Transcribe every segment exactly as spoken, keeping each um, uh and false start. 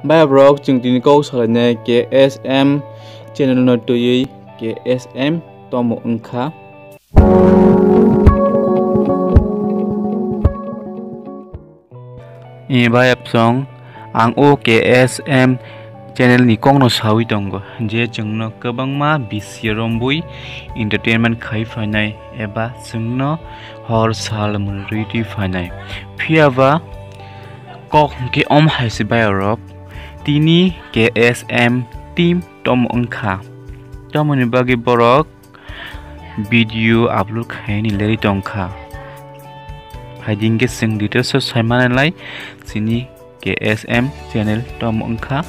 Baya borok, chwng tini kok salainai K S M channel no twiwi K S M tomo wngkha. Ni bayapsong ang o K S M channel ni kokno sawi tongo, je chwngno kwbangma bisi rombwi entertainment khai phainai eba chwngno hor sal mwnwi twi phainai. Phiya ba kok hwnkhe om hai se bayarok, tini K S M team tomo wngkha, tomoni bagwi borok video upload khaini leri tongkha. Haidingkhe chwng details o saimanalai chini K S M channel tomo wngkha.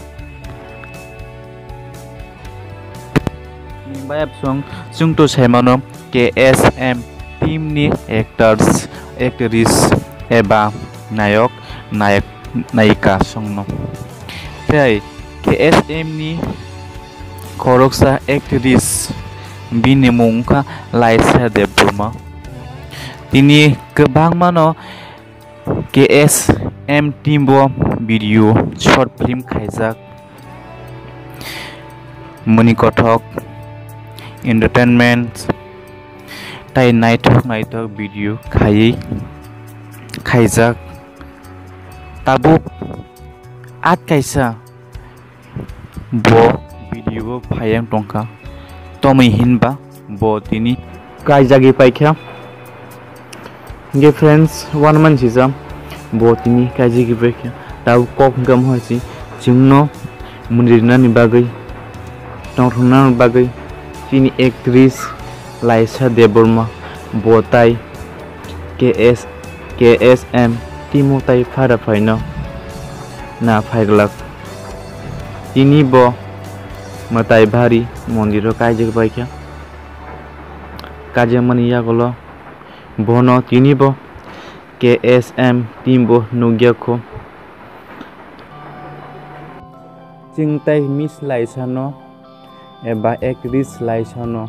Bayapsong chwngto saimano K S M team ni actors, actress eba nayok, nayak, nayika songno. Tei K S M ni khoroksa actress, bini mung wngkha Laisa Debbarma. Tini kwbangmano K S M team bo video short film khaijak, muni kothok, entertainment, tai naithok naithok video khaiwi khaijak. Tabuk at kaisa bo video bo phaiya tongkha, tomwi hinba bo tini kaijagwi paikha. Hwnkhe friends, uanamani sijak bo tini kaijagwi paikha. Tabuk kok hwnkhe omo hai se, chwngno mwnwi rwnani bagwi, tongthoknani bagwi chini actress Laisa Debbarma bo tai K S, K S M team o tai phara phaino na phaiglak. Tini bo mwtai bari mondiro kaijak baikha. Kaijakmani yagulo bono tini bo K S M team bo nukya kho. Chwng tai Miss Laisano eba actress Laisano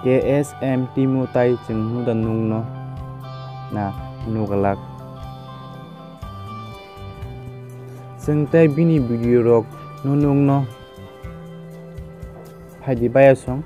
K S M team o tai chwng nuda nukno na nuglak. Chwng tai bini video rok no nukno phaidi bayasong.